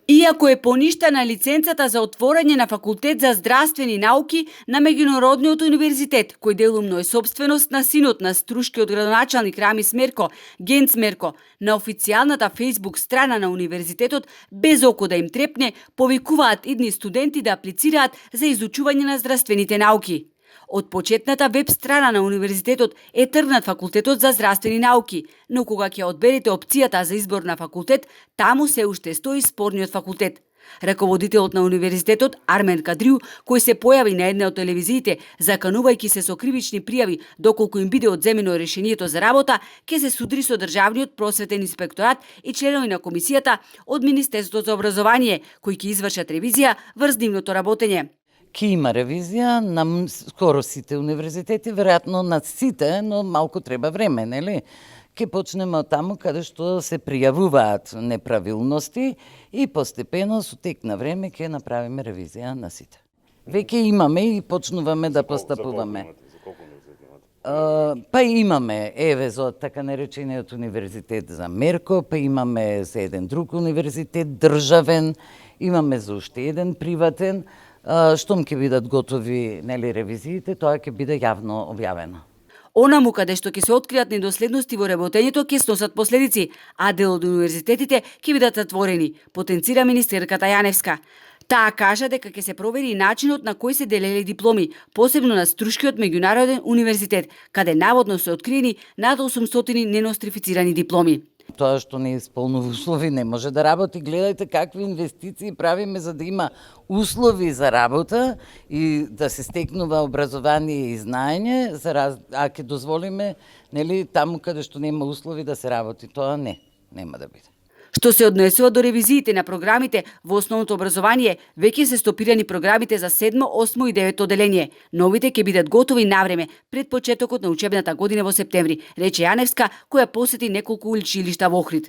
Иако е поништена лиценцата за отворање на факултет за здравствени науки на Меѓународниот универзитет, кој делумно е собственост на синот на струшкиот градоначалник Рамис Мерко, Генц Мерко, на официјалната Facebook страна на универзитетот, без око да им трепне, повикуваат идни студенти да аплицираат за изучување на здравствените науки. Од почетната веб страна на универзитетот е тргнат факултетот за здравствени науки, но кога ќе одберете опцијата за избор на факултет, таму се уште стои спорниот факултет. Раководителот на универзитетот Армен Кадриу, кој се појави на една од телевизиите, заканувајќи се со кривични пријави доколку им биде одземено решението за работа, ќе се судри со Државниот просветен инспекторат и членови на комисијата од Министерството за образование, кои ќе извршат ревизија врз нивното работење. Ке има ревизија на скоро сите универзитети, веројатно на сите, но малку треба време, нели? Ке почнеме од таму каде што се пријавуваат неправилности и постепено со тек на време ке направиме ревизија на сите. Веќе имаме и почнуваме да постапуваме. Па имаме, еве, за така наречениот универзитет за Мерко, па имаме за еден друг универзитет, државен, имаме за уште еден приватен. Штом ќе бидат готови, нели, ревизиите, тоа ќе биде јавно објавено. Онаму каде што ќе се откријат недоследности во работењето ќе сносат последици, а дел од универзитетите ќе бидат затворени, потенцира министерката Јаневска. Таа кажа дека ќе се провери начинот на кој се делеле дипломи, посебно на Струшкиот меѓународен универзитет, каде наводно се откриени над 800 ненострифицирани дипломи. Тоа што не исполнува услови не може да работи. Гледајте какви инвестиции правиме за да има услови за работа и да се стекнува образование и знаење, а ќе дозволиме, нели, таму каде што нема услови да се работи, тоа нема да биде. Што се однесува до ревизиите на програмите во основното образование, веќе се стопирани програмите за 7, 8 и 9 оделение. Новите ќе бидат готови навреме пред почетокот на учебната година во септември, рече Јаневска, која посети неколку училишта во Охрид.